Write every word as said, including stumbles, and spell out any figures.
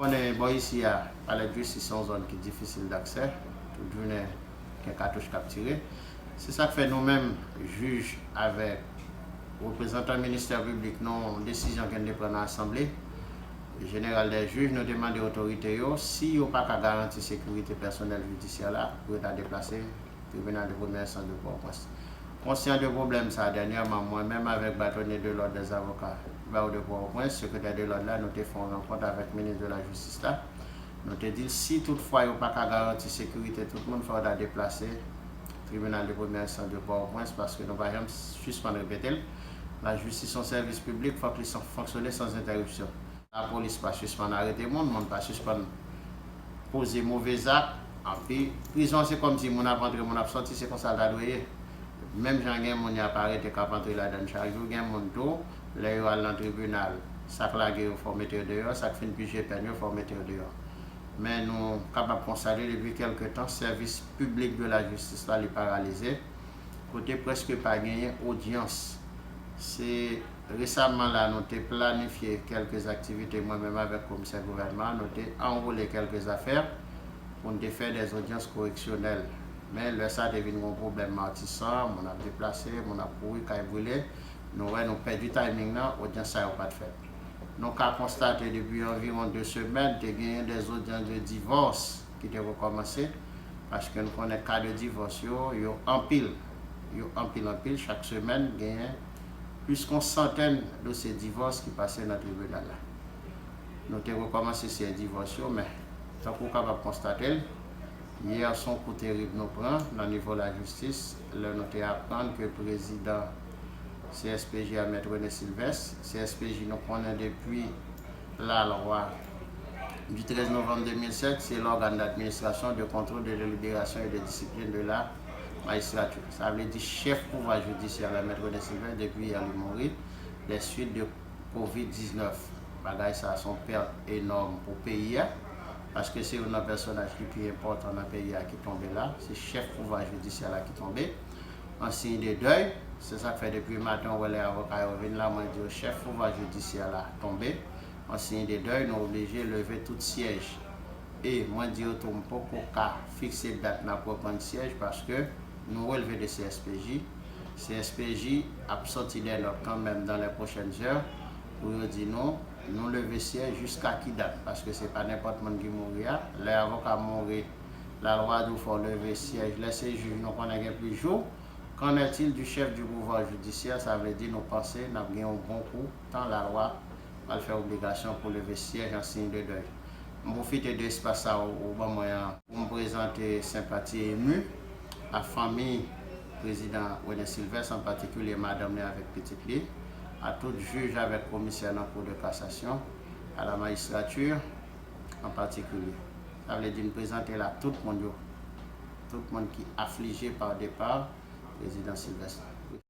Konnen bò isi a, palè d jistis se yon zòn ki difisil daksè. Tout jounen, gen katouch k ap tire. Se sa k fè nou menm, jij avèk reprezantan ministè piblik, nou, desizyon ke n te pran nan asanble jeneral dè jij, nou te mande otorite yo, si yo pa ka garanti sekirite pèsonèl jidisyè la, pou yo ta deplase tribinal de premyè enstans de Pòtoprens. Konsyan de pwoblèm sa a, dènyèman, mwen menm avèk batonye de lòd dè avoka, bawo de Pòtoprens, sekretè de lòd la, nou te fè yon rankont avèk minis de la jistis la. Nou te di l, si toutfwa yo pa ka garanti sekirite tout moun, fò yo ta deplase tribinal de premyè enstans de Pòtoprens, paske nou pa janm sispann repete l, lajistis se yon sèvis piblik, fòk li san- fonksyone san entèripsyon. Lapolis pa sispann arete moun, moun pa sispann poze move zak. Anpi, prizon se kòmsi moun ap antre, moun ap sòti, se konsa l ta dwe ye. Menm jan gen moun y ap arete k ap antre ladan l chak jou, gen moun tou, lè yo al nan tribinal, sa k lage yo fò w mete yo deyò, sa k fin pije pèn yo fò w mete yo deyò. Men nou kapab konstate depi kèlke tan, sèvis piblik de la jistis la, li paralize, kote prèske pa genyen odyans. Se resaman la nou te planifye kèlke aktivite, mwen menm avèk komisè gouvènman, nou te anwole kèlke zafè pou n te fè dè zodyans koreksyonèl. Men lè sa te vin yon pwoblèm Matisan, moun ap deplase, moun ap kouri, kay brile, nou wè nou pèdi timing nan, odyans sa yo pa t fèt. Nou ka konstate depi anviwon de semèn, te genyen dè zodyans de divòs ki te rekòmanse, paske nou konnen ka de divòs yo, yo anpil, yo anpil, anpil. Chak semèn, genyen plis ke yon santèn dosye divòs ki pase nan tribinal la. Nou te rekòmanse seri divòs yo, men tankou w kapab konstate l, yè se yon kou terib nou pran nan nivo lajistis, lè nou te aprann ke prezidan C S P J a, Mèt René Sylvestre, C S P J nou konnen depi la loi du treize novembre deux mille sept, se l'organe d'administration, de contrôle, de délibération et de discipline de la magistrature. Sa vle di chèf pouvwa jidisyè la, Mèt René Sylvestre, depi yè li mouri, dè swit de kovid diznèf. Bagay sa se yon pèt enòm pou peyi a, paske se youn nan pèsonaj ki pi enpòtan nan peyi a ki tonbe la, se chèf pouvwa jidisyè la ki tonbe. An siy de dèy, se sa k fè depi maten ou wè lè avoka yo vin la, mwen di yo chèf pouvwa jidisyè la tonbe. An siy de dèy, nou oblije leve tout syèj. E mwen di yo tou, m poko ka fikse dat n ap reprann syèj, paske nou relve de C S P J. C S P J ap sòti dè nòt kanmenm dans les prochaines heures pou yo di nou, nou leve syèj jiska ki dat, paske se pa nenpòt moun ki mouri a. Lè avoka mouri, lalwa di w fò w leve syèj. Lè se jij, nou konnen gen plis jou. Qu'en est-il du chef du pouvoir judiciaire? Sa vle di nou panse n ap gen yon bon kou tan lalwa pral fè obligasyon pou leve syèj an siy de dèy. M pwofite de espas sa ou, ou ban mwen an pou m prezante senpati emu a fanmi prezidan René Sylvestre, an patikilye madanm li avèk pitit li, a tout jij avèk komisè nan Cour de cassation, a la magistrature an patikilye. Sa vle di n prezante l a tout moun yo, tout moun ki aflije pa depa prezidan Sylvestre.